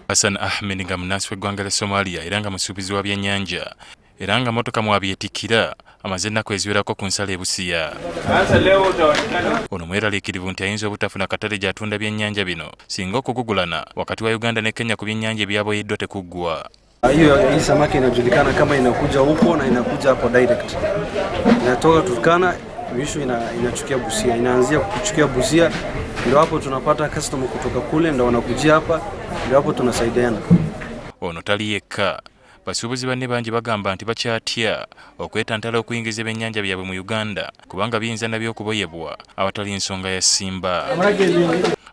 Hassan Ahmed nga munnansi w'eggwanga lya Somalia era nga musuubuzi wa byennyanja era nga motoka mwabyetikira amaze ennaku eziwerako ku nsalo e Busia. Ono mweraliikirivu nti ayinza obutafuna katale gy'atunda byennyanja bino singa okugugulana wakati wa Uganda ne Kenya ku byennyanja ebyaboyeddwa tekuggwa. Hiyo hii samaki inajulikana kama inakuja huko na inakuja hapo direct. Inatoka Turkana mwisho inachukia Busia, inaanzia kuchukia Busia, ndio hapo tunapata customer kutoka kule, ndio wanakujia hapa, ndio hapo tunasaidiana. Ono tali yekka. Basuubuzi banne bangi bagamba nti bakyatya okwetantala okuyingiza ebyennyanja byabwe mu Uganda kubanga biyinza nabyo okuboyebwa awatali nsonga ya ssimba.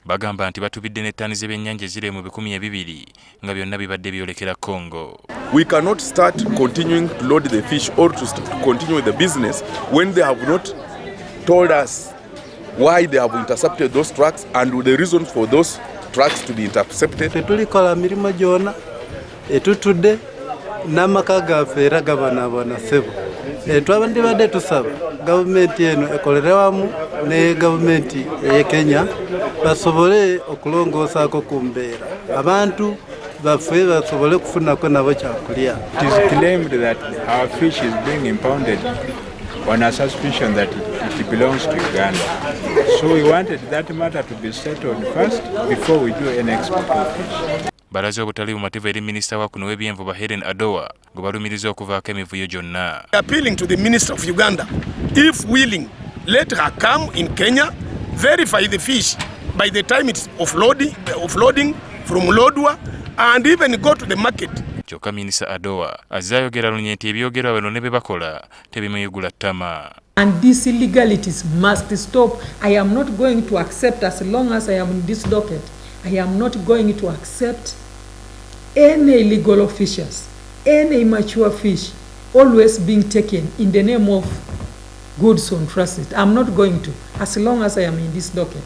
Bagamba nti batubidde n'ettaani z'ebyennyanja eziri mu 2000 nga byonna bibadde byolekera Congo. We cannot start continuing to load the fish or to continue with the business when they have not told us why they have intercepted those trucks and the reasons for those trucks to be intercepted. Tetulikola mirimu gyona etutudde n'amaka gaffe era gabonaabona ssebo. Twandibadde tusaba gavumenti eno ekolere wamu ne gavumenti ey'e Kenya basobole okulongoosaako ku mbeera abantu baffe basobole kufunako nabo kyakulya. It is claimed that our fish is being impounded on a suspicion that it belongs to Uganda. So we wanted that matter to be settled first before we do any export of fish. Balaze obutali bumativu eri minisita wa kuno w'ebyenvuba Helen Adoa gwe balumiriza okuvaako emivuyo gyonna. Appealing to the minister of Uganda, if willing, let her come in Kenya, verify the fish by the time it's offloading from Lodwar, and even go to the market. Kyokka minisita Adoa azze ayogera lunye nti ebyogerwa bano ne bye bakola tebimuyigula ttama. And these illegalities must stop. I am not going to accept, as long as I am in this docket, I am not going to accept any illegal officials, any immature fish always being taken in the name of goods on transit. I'm not going to, as long as I am in this docket.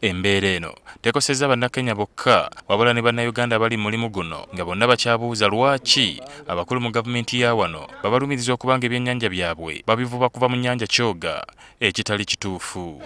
Embeera eno tekosezza bannakenya bokka wabula ne bannayuganda abali mu mulimu guno nga bonna bakyabuuza lwaki abakulu mu gavumenti ya wano babalumiriza okuba nga ebyennyanja byabwe babivuba kuva mu nnyanja Kyoga ekitali kituufu.